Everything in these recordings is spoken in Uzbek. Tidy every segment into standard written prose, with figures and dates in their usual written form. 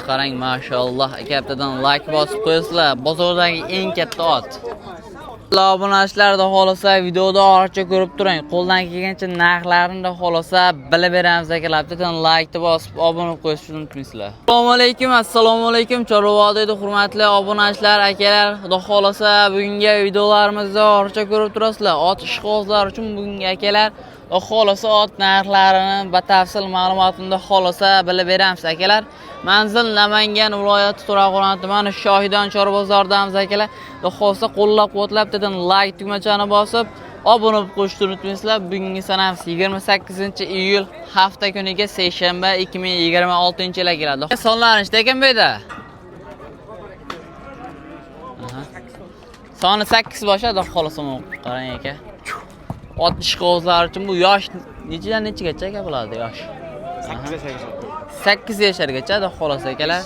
Qarang, mashalloh. Aka, bittadan like bosib qo'yasizlar. Bozordagi eng katta ot. Obunachilar, xudo xohlasa, videoda oxirigacha ko'rib turing. Qo'ldan kelgancha narxlarini, xudo xohlasa, bilib beramiz, akalar. Bittadan like bosib, obuna bo'lib qo'yishni unutmaysizlar. Assalomu alaykum, assalomu alaykum. Chorva hurmatli obunachilar, akalar, xudo xohlasa, bugungi videolarimizda oxirigacha ko'rib turasizlar. Ot ishqibozlar uchun bugungi, akalar, xudo xohlasa, ot narxlarini batafsil ma'lumotini, xudo xohlasa, bilib beramiz, akalar. Manzil Namangan viloyati, To'raqo'rg'on tumani, Shohidon chorva bozoridamiz, akalar. Xudo xohlasa, qo'llab-quvvatlab, bittadan like tugmachani bosib, obuna bo'lib qo'yishni unutmaysizlar. Bugungi sanamiz 28-iyul, hafta kuniga seshanba, 2026-yil keladi. Sonlar nechta ekan bu yerda? Aha. Soni 8 bosh, xudo xohlasa, qarang, aka. Ot ishqibozlar uchun bu yosh nechadan nechagacha, aka, bo'ladi yosh? 8 yashargacha, xudo xohlasa, akalar.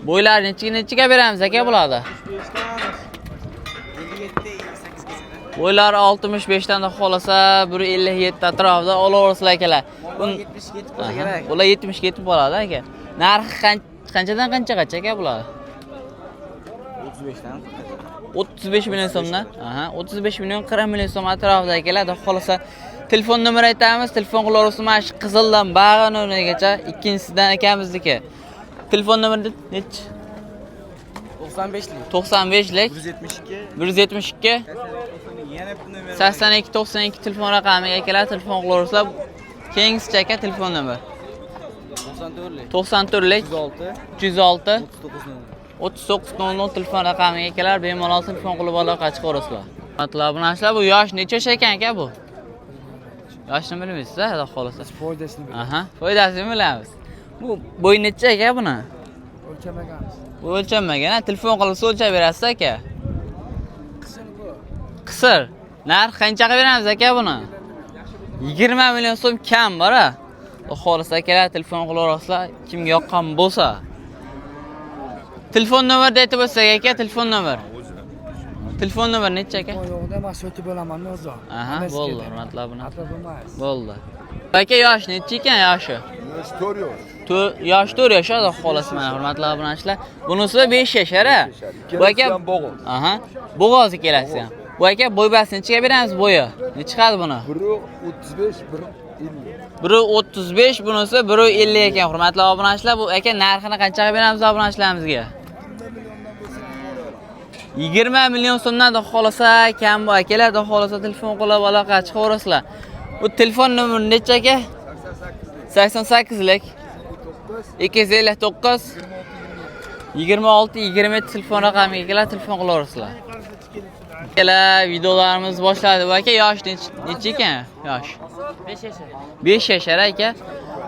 Bo'ylari nechaga nechaga beramiz, aka, bo'ladi? Bo'ylari 65 dan, xudo xohlasa, 157 atrofida olaverasizlar, akalar. Aha, bular 70 ga yetib boradi, aka. Narxi qanchadan qanchagacha, aka, bular? 35 dan. 35 million so'mdan. Aha, 35 million, 40 million so'm atrofida, akalar. Xudo xohlasa, telefon nomer aytamiz, telefon qilaverasiz mana shu qizildan bag'i nomerigacha, ikkinchisidan akamizniki. Telefon nomeri nechi? 95lik. 95lik 172. 172 Yana bir nomer. 82 92 telefon raqamiga, akalar, telefon qilaverasizlar. Keyingisicha, aka, telefon nomer. 94lik. 94lik 106 306 39 nomer. 39 00 telefon raqamiga, akalar, bemalol telefon qilib aloqa chiqaverasizlar. Hurmatli obunachilar, bu yosh necha yosh ekan, aka, bu? Yoshini bilmaysiz, xudo xohlasa. Foydasini bilamiz. Aha, foydasini bilamiz. Bu bo'yi necha, aka, buni? O'lchamaganmiz. Bu o'lchanmagan, ha? Telefon qilib o'lchab berasiz, aka. Qisir bu. Qisir. Narx qancha qilib beramiz, aka, buni? 20 million so'm kam bor, a. Xudo xohlasa, akalar, telefon qilaverasizlar, kimga yoqqan bo'lsa. Telefon nomerni aytib o'tsak, aka, telefon nomer. Telefon nomer necha, aka? Yo'qda men sotib olaman o'zi. Aha, bo'ldi, hurmatli obuna. Xafa bo'lmaysiz. Bo'ldi. Aka, yosh necha ekan yoshi? Yosh 4 yosh. Yosh 4 yosh, xudo xohlasa, mana, hurmatli obunachilar. Bunisi 5 yashar, a. Bu aka Ikkalasi ham bo'g'oz. Aha. Bo'g'ozi kelasi ham. Bu aka, bo'y basti nechaga beramiz bo'yi? Necha chiqadi buni? Biri 35, biri 50. Biri 35, bunisi 150 ekan, hurmatli obunachilar. Bu aka, narxini qanchaga beramiz obunachilarimizga? 20 million so'mdan, xudo xohlasa, kam bu, akalar, xudo xohlasa, telefon qilib aloqa chiqaverasizlar. Bu telefon nomeri necha, aka? 88lik 259 26 27 telefon raqamiga, akalar, telefon qilaverasizlar. Akalar, videolarimiz boshladi. Bu aka, yosh necha ekan? Yosh. 5 yashar. 5 yashar, aka.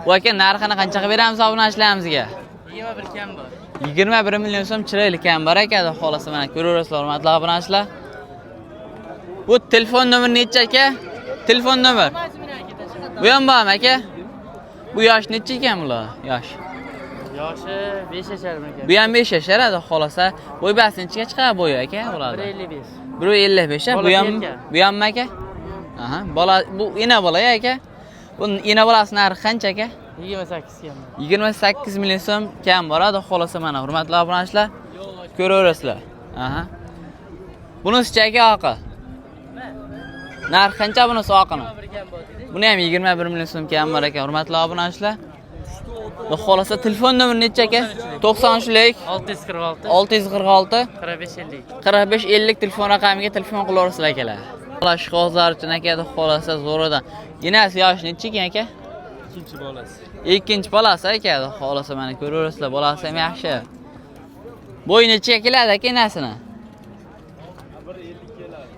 Bu aka, narxini qancha qilib beramiz obunachilarimizga? 21 kam bor. 21 million so'm chiroyli kam bor, aka, xudo xohlasa, mana, ko'raverasizlar, hurmatli obunachilar. Bu telefon nomeri necha, aka? Telefon nomer. Bu ham bormi, aka? Bu yosh necha ekan bular? Yosh. Yoshi 5 yashar ekan. Bu ham 5 yashar, xudo xohlasa. Bo'y basti nechaga chiqadi bo'yi, aka, bularda? 1.55. 1.55, ha? Bu Bola ham erkak. bu hammi, aka? Aha, bola bu ena bola, aka. Bu ena bolasi narxi qancha, aka? 28 kam. 28 million so'm kam bor, xudo xohlasa, mana, hurmatli obunachilar, ko'raverasizlar. Aha. Bunisichi, aka, oqi? Narxi qancha bunisi, oqini? Buni ham 21 million so'm kam bor ekan, hurmatli obunachilar. Xudo xohlasa, telefon nomeri necha, aka? 93lik 646 646 45 50. 45 50 telefon raqamiga telefon qilaverasizlar, akalar. Bola ishqibozlar uchun, aka, xudo xohlasa, zo'ridan. Enasi yoshi necha ekan, aka? Ikkinchi bolasi. Ikkinchi bolasi, aka, xudo xohlasa, mana, ko'raverasizlar, bolasi ham yaxshi. Bo'yi nechaga keladi, aka, enasini?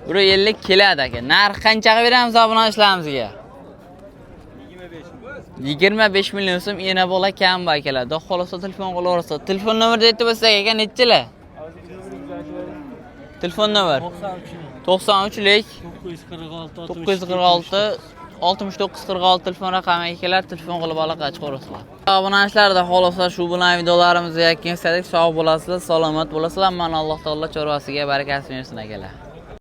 1.50 keladi, aka. Narxi qancha qilib beramiz obunachilarimizga? 25 million so'm ena bola kam bu, akalar. Xudo xohlasa, telefon qilaverasizlar. Telefon nomerini aytib o'tsak, aka, nechilar? Telefon nomer 93lik 946 946 69 46 telefon raqamiga kelar, telefon qilib aloqa chiqaverasizlar. Obunachilar, xudo xohlasa, shu bilan videolarimizni yakunladik. Sog' bo'lasizlar, salomat bo'lasizlar. Mana, Alloh taolo chorvasiga barakasini bersin, akalar.